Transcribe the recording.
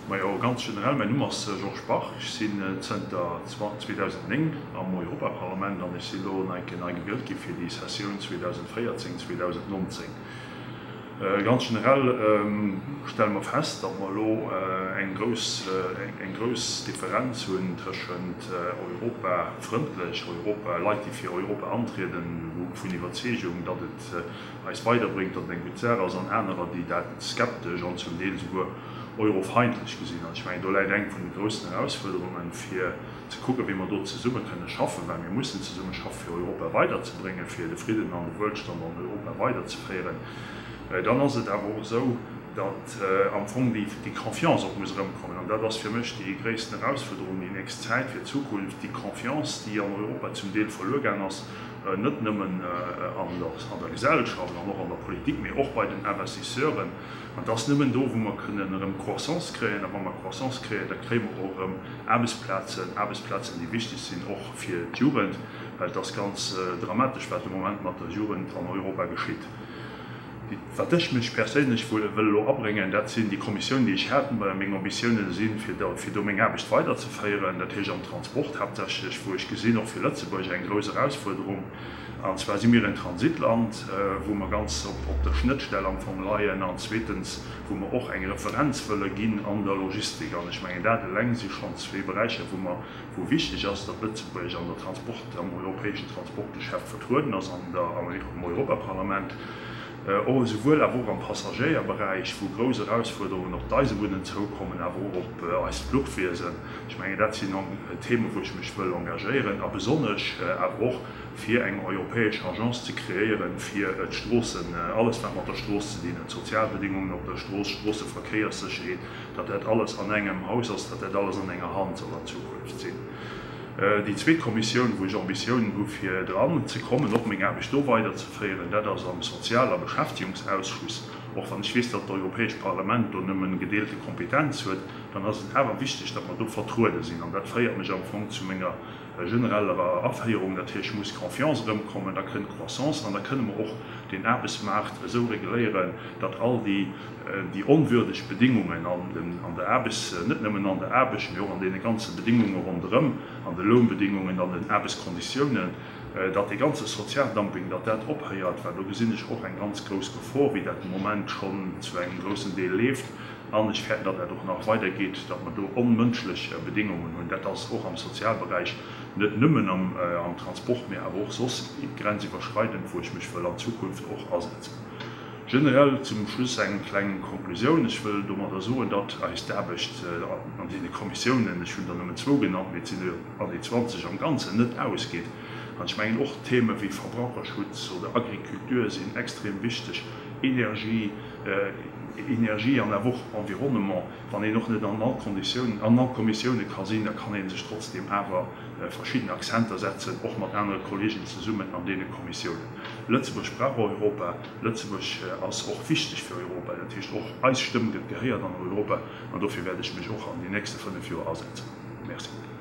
Majo, ganz generell, mäin Numm ass Georges Bach, ech sinn zënter 2009 am Europaparlament an ech si lo nei gewielt gi fir déi Sessioun 2014, 2019. Ganz generell stelle mer fest, datt mer elo eng grouss, eng grouss Differenz hunn tëschent europafrëndlech, Europa, Leit déi fir Europa antrieden, vun Iwwerzeegung, datt et eis weiderbréngt, datt et eng gutt Saach ass, an anerer déi dat skeptesch an zum Deel esouguer eurofeindlech gesinn. An ech mengen, do läit eng vun de groussen Erausfuerderungen, fir ze kucken, wéi mer do zesumme kënne schaffen, well mir mussen zesumme schaffen, fir Europa weiderzebréngen, fir de Fridden an de Wuelstand an Europa weiderzeféieren. Dann ass et awer och esou, datt am Fong déi Confiance och muss erëmkommen. An dat ass fir mech déi gréissten Erausfuerderung déi nächst Zäit, fir d'Zukunft, déi Confiance, déi an Europa zum Deel verluer gaang ass, net nëmmen an der Gesellschaft an och an der Politik, mee och bei den Investisseuren. An et ass nëmmen do, wou mer kënnen erëm Croissance kréien. A wa mer Croissance kréien, da kréie mer och erëm Aarbechtsplazen, Aarbechtsplazen, déi wichteg sinn och fir d'Jugend, well et ass ganz dramatesch, wat de Moment mat der Jugend an Europa geschitt. Wat ech mech perséinlech wëll elo abréngen, dat sinn déi Kommissiounen, déi ech hat. Meng Ambitiounen sinn, fir do meng Aarbecht weiderzeféieren, dat heescht am Transport haaptsächlech, wou ech gesinn och fir Lëtzebuerg eng grouss Erausfuerderung, An zwar si mir en Transitland, wou mer ganz op der Schnëttstell am Fong leien, an zweetens, wou mer och eng Referenz wëlle ginn an der Logistik. An ech mengen, dat eleng si schonn zwee Beräicher, wou mer, wou wichteg ass, datt Lëtzebuerg an der Transport, am europäeschen Transportgeschäft vertrueden ass an der, am Europaparlament, och esouwuel awer och am Passagéierberäich, wou grouss Erausfuerderungen op d'Eisebunnen zoukommen, awer och op eist Fluchwiesen. Ech mengen, dat sinn Themen, wou ech mech wëll engagéieren, a besonnesch awer och fir eng europäesch Agence ze kreéieren, fir d'Stroossen, alles wat mat der Strooss ze dinn huet, d'Sozialbedingungen op der Strooss, Stroosseverkéierssécherheet, datt dat alles an engem Haus ass, datt dat alles an enger Hand soll an Zukunft sinn. Déi zweet Kommissioun, wou ech Ambitiounen hu fir dran ze kommen, och meng Aarbecht do weiderzeféieren, dat ass am Sozial a Beschäftigungsausschuss. Och wann ech weess, datt d'Europäescht Parlament do nëmmen gedeelte Kompetenz huet, dann ass et awer wichteg, datt mer do vertruede sinn. An dat féiert mech am Fong zu menger genereller Aféierung. Dat heescht, muss Confiance erëmkommen, da kënnt Croissance an da kënne mer och den Aarbechtsmaart esou reguléieren, datt all déi, déi onwürdeg Bedingungen an den, an der Aarbechts, net nëmmen an der Aarbecht, mee och an deene ganze Bedingunge ronderëm, an de Lounbedingungen, an den Aarbechtskonditiounen, datt dee ganze Sozialdumping, datt dat ophéiert, well do gesinn ech och eng ganz grouss Gefor, wéi dat de Moment schonn zu engem groussen Deel leeft. An ech fäerten, datt dat och nach weidergeet, datt mer do onmënschlech Bedéngungen hunn. Dat ass och am Sozialberäich, net nëmmen am Transport, mä awer och soss grenziwwerschreidend, wou ech mech wëll an Zukunft och asetzen. Generell zum Schluss eng kleng Konklusioun. Ech wëll domadder soen, datt eis d'Aarbecht an deene Kommissiounen, ech hunn der nëmmen zwou genannt, mä et sinn der jo an déi 20 am Ganzen, net ausgeet. An ech mengen och Theme wéi Verbraucherschutz oder Agriculture sinn extrem wichteg, Energie, Energie an awer och Environnement, wann een och net an all Konditiounen, an all Kommissioune ka sinn, da kann ee sech trotzdem awer verschidden Accenter setzen, och mat anere Kollegen zesummen an deene Kommissiounen. Lëtzebuerg brauch Europa, Lëtzebuerg ass och wichteg fir Europa, dat heescht och eis Stëmm gëtt gehéiert an Europa an dofir wäert ech mech och an déi nächste 5 Joer asetzen. Merci.